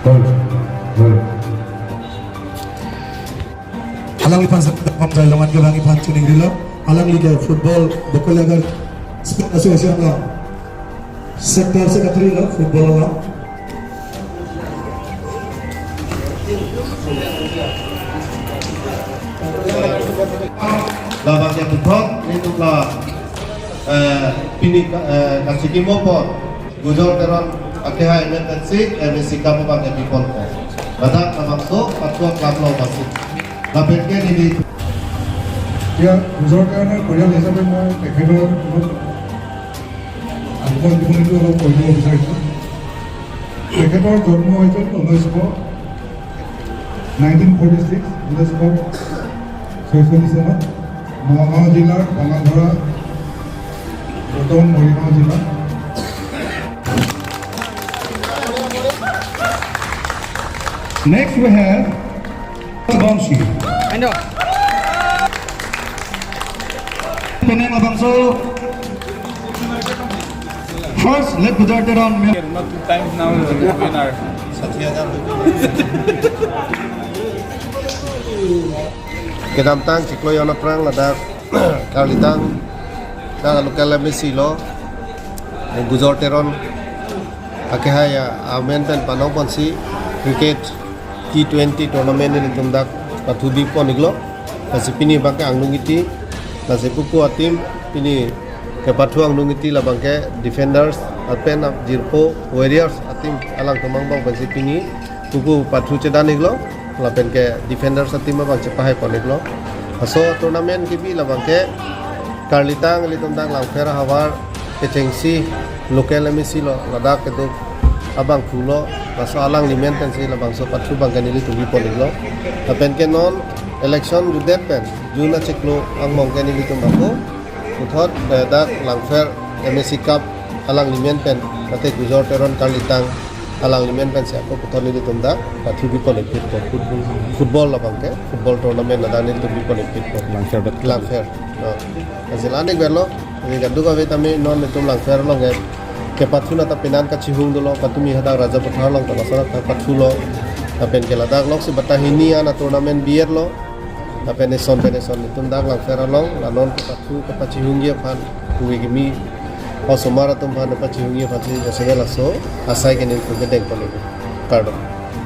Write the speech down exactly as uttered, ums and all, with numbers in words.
Gol. Gol. Alangliphan sa-, pamjai longan ke alangliphan chiningrilo. Alangli ke football, Bokolia Girls Sports Association along sector secretary lo football along. Labang ke puthot, nelitum la, eh, pini ka-, eh, kasikimo apot Gujor Teron akehai M N F C, M A C Cup abang ke pipon ko. Ladak labangso pathu club lo masih. Lapen ke neli. Ya, Gujor Teronor porial hisabe moi tekhetor, angkon jibon itu along koibo bisar itu. Tekhetor jonmo itu ঊনৈশ nineteen forty six, ঊনৈশ ছয়চল্লিছ চনত নগাঁও জিলাৰ বাঙালধৰা, বৰ্তমান মৰিগাঁও জিলা। Next we have Bongshi. Penang labangso. First, let Gujor Teron. Not two times now, the winner. Kedamtang chiklo jon aphrang ladak Karlitang, dak local M A C lo, Gujor Teron akehai amen pen panong ponsi cricket T twenty tournament nelitum dak pathu bipon iklo. Lasi pini abang ke Angnung Ingti, lasi pupu a-team pini kepathu Angnung Ingti labang ke defenders, lapen jirpo Warriors a-team alangtum angbong pensi pini pupu pathu chedan iklo, lapen ke defenders a-team abang chepahai pon iklo. Laso tournament kebi labang ke Karlitang ilitum dak Langpher ahavar kechengsi local M A C lo, ladak kedo abangphu lo, laso alangli amen pensi labangso pathu abang ke nelitum bipon iklo. Lapen ke non election judet pen June achiklo angbong ke nelitum ako puthot, eh, dak Langpher M A C Cup alangli amen pen, mate Gujor Teron Karlitang alangli amen pensi ako puthot nelitum dak pathu bipon ikpo. Football labang ke, football tournament ladak nelitum bipon ikpo. Langpher bet. Langpher. Oh. Hasil anik berlo, ini kaduk ave tame non nelitum Langpher along ke. Kepathu nata penan kachihung dolo, patumi hadak Rajapathar along ta laso arat ta pathulo. Lapen ke ladak loksi batai hini an a-tournament bi-et lo. Lapen eson pen eson nelitum dak Langpher along, la non kepathu kepachihungji aphan, kumi kimi osomar atum aphan kepachihungji aphansi jasevel laso asai ke nelitum kedeng pon ikpo. Kardom.